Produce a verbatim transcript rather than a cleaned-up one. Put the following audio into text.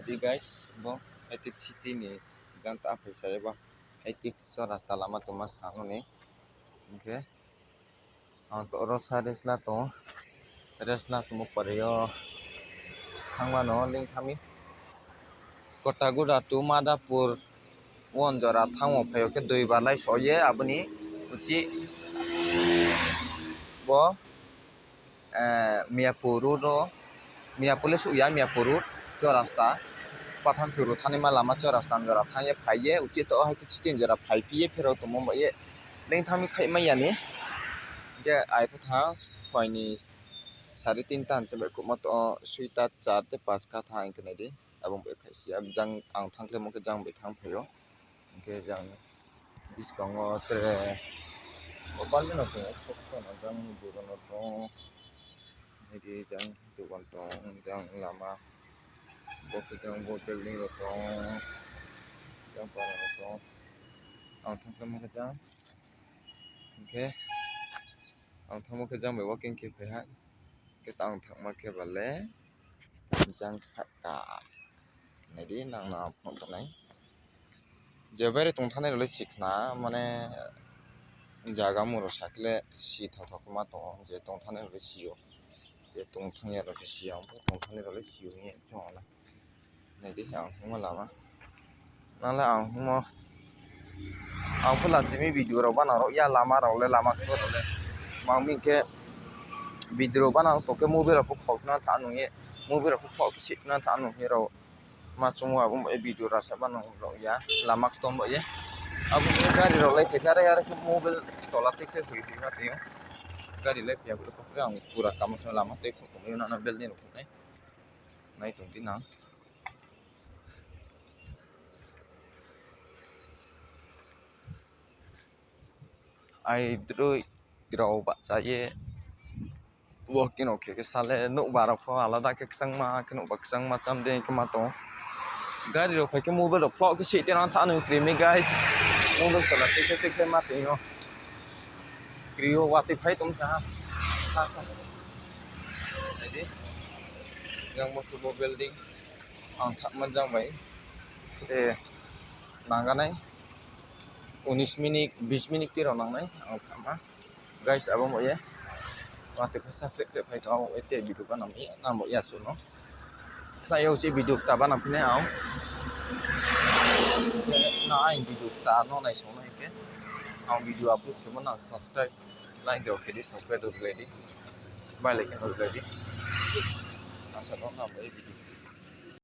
Di guys, bo high tech city ni jang ta phai sa eba high tech so rasta lama tongma sa mani. Hingke ang to oro sa rest la tongo, rest la tongma pore o thangmano lengthami Kotaguda to Madhapur. Won jora thango phaio khe dui balai soye aboni uchi bo, eh, Miyapur road o, Miyapur le sukya, Miyapur road chorasta, Pathanchuru thani ma lama chorasta jora thangye phaiye, uchi to hai chitin jora phai piye phero tongmo ye lengthami khai maya ni. Hingke ai khe thang phaini sari tinta hinse bai kubma to suita char te paska thang hinke nai di. Abo bai khaisi jang ang thang khe mo khe jang bai thang phaio. Hingke jang biskango tere opan no tongo, sok no jang buro no tongo. Hingke jang dogan tong, jang lama, bo khe jang bo building rok tong, jang para rok tong. Ang thang khe mo khe jang, hingke ang thangmo khe jang bai walking khe phai ha. Khe tang thangma khe bale jang saka. Naidi nang no ang phone tongnai. Je bere tongthani role sikna mane jaga muro sakle si thok thok ma tongo je tongthani role sio. Je tongthangya role sio, tongthani role sio hinwi chwngno. Naidi ang himo lama. Nale ang himo. Ang pula simi video rok bana rok ya lama rok le lama khe rok le. Mang mi khe video rok bana rok to khe mobile rok khok na ta nung ye. Mobile rok khok si na ta nung ye rok. Ma chungo abo video rasa bana rok ya lama khe tom ye. Abo gari rok le khe kare kare khe mobile tola te khe hui hui ma te. Gari le phiya khe ang pura kamo lama te khok tong yo na building rok nai. Nai tong di nang. Ai droi rok bacha ye walking rok khe khe sale nokbar rok pho alada khe kwchangma khe nokbar kwchangma cham de khe ma tongo. Gari rok phai khe mobile rok phlok khe swi twi rang thani krim ni guys. Mobile tola twi khe twi khe ma twi o. Krio watwi phai tong saha sa sa. Naidi. Yang bo tubo building. Ang thakma jang bai. Te nangganai. Unis minute, bis minute twi rok nangnai. Ang thakma. Guys, abo mo ye. Watwi phai sa khrek khrek phai tong abo te video ba nang ye. Nang bo ya suno. Khlai o je video ta ba nang phine ang. Na ang video ta no nai song nai ke. Ang video upload khe mo nang subscribe. Like rok khe di, subscribe rok khe di. Bell icon rok khe di. Asa no na bai video.